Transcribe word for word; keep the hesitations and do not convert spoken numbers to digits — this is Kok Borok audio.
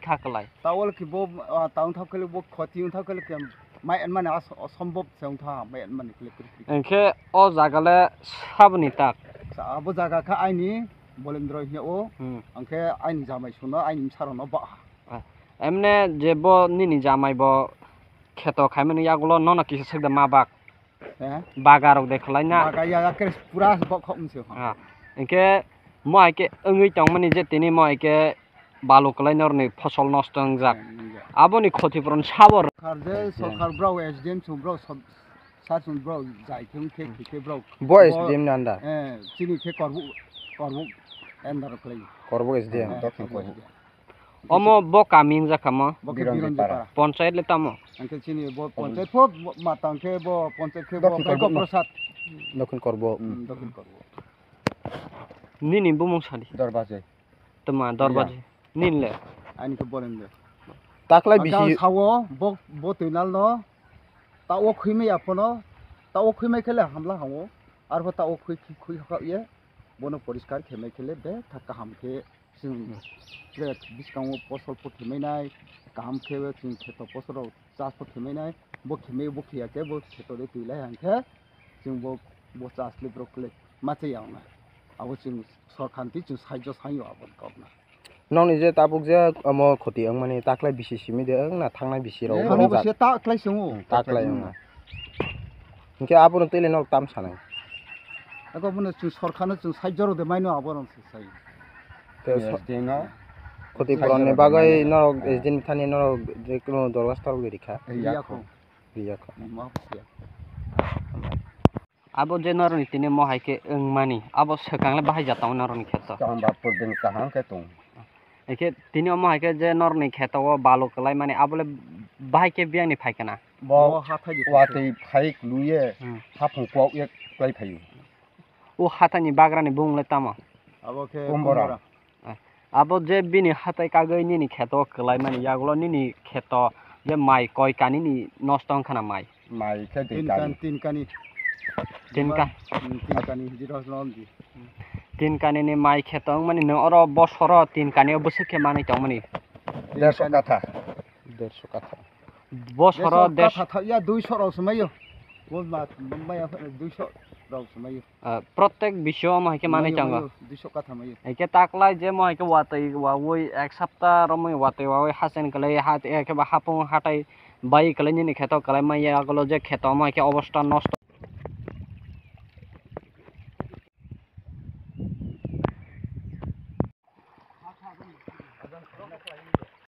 Thaklai. Tawol ki bo, ah, taung thap kele bo khoti ung thap kele ke mai en mane as-, osombhob se ung tha mai en mane kele kiri kiri. Engkhe o jaga le saboni tak. Sa abo jaga kha aini Bolendro hiya o. Hmm. Angkhe aini jamai suno aini bwsarok no ba. Ah, emne je bo nini jamai bo kheto khaimani yagulo nono kisa sekda ma bak. Eh? Baga rok de khwlai na. Baga ya, ya, kres pura bok khok mse ho. Ah, engkhe mo hai khe wngwi tongmani je tini mo hai khe balu kwlai norni phosol nosto wngjak. Eh, wngjak. Aboni khoti puron sabor. Sorkar je, sorkar brao S D M song brao sob, sar song brao jai thung khe, khe, khe brao. Bo S D M ni under. Eh, chini khe Korbuk, Korbuk under kwlai. Korbuk S D M. Eh, Korbuk S D M. Omo bo kami wngjakha mo? Bo khe Bironjit Bironjit Para. Para. Ponchayat le tamo? Ang khe chini bo ponchayat pho matang khe bo ponchayat khe bo Dokhin Kaigo Korbuk no. Prasad. Dokhin Korbo. Hmm, Dokhin Korbo. Nini bumung sadi? Dorbaje. Tama Dorbaje. Iya. Nini le? Ani khe Bolendro. Taklai ang khe bisi ang sawo bo, bo twinal no ta o khwimai aphono ta o khwimai khe le hamla hango. Arpho ta o khwi, khwi, khwi hakha ye bono poriskar khe mai khe le betha kaham khe. Chwng Hmm. Khe bwskango phosol pho khemai nai, kaham khe chwng kheto phosol rok chas pho khemai nai, bo khemai bo khiya khe bo kheto de twi lai hang khe chwng bo, bo chas le borok le ma cha ya wngnai. Abo chwng sorkar ni chwng sahajyo sai o abo ni kok no. Nokni je tabuk je omo khoti wngmani taklai bisi simi de wng na thangnai bisi rok Eh, wng ani bo jak? Se ta klai swngo. Hmm, taklai wng na. Hinkhe abono twi le norok tam sanai? Eko bono chwng sorkar no chwng sahajyo rw de maino abo rok se sai. Te so-, S D no khoti sahajyo puron ni rw de bagwi maino. Norok Eh. S D ni thani norok je kuno dorkhas rok rikha. Eh, Riya yakho. Riya kho. Ma bo siya. Abo je norok ni tini mo hai khe wngmani, abo swkang le bahai ja tongo norok ni kheto. Kaham ba purdin kaham khe tong. Hai khe tini omo hai khe je norok ni kheto o balu kwlai mani, abo le bahai khe biyang ni phai kana. Bo Bo hathai di watwi phai luye Hmm. haphung kok ye kwlai phaio. O hathai ni bagra ni bumung le tamo? Abo khe Kumbora. Kumbora. Eh, abo je bini hathai kagwi nini kheto kwlai mani yagulo nini kheto je mai koi kani ni nosto wng khana mai? Mai khe dui Tin kani. Kan, tin kani. Tin ka- Hmm, tin kani, zero no di. Tin kani ni mai kheto wng mani nwng oro bosoro tin kani o bwswk khe manwi tong mani? Derso katha. Derso katha. Bosoro Derso derso katha thak ya, duiso rok se maio. Bo ma, maya duiso rok se maio. Ah, protek bisio omo hai khe manwi Mayo, tongo. Mayo, duiso katha mayo. Hai khe taklai je mo hai khe watwi wawi ek sapta romwi watwi wawi hasen kwlai ha, hai khe ba hapung hatai bai kwlai nini kheto kwlai maya agolo je kheto omo hai khe obosta nosto.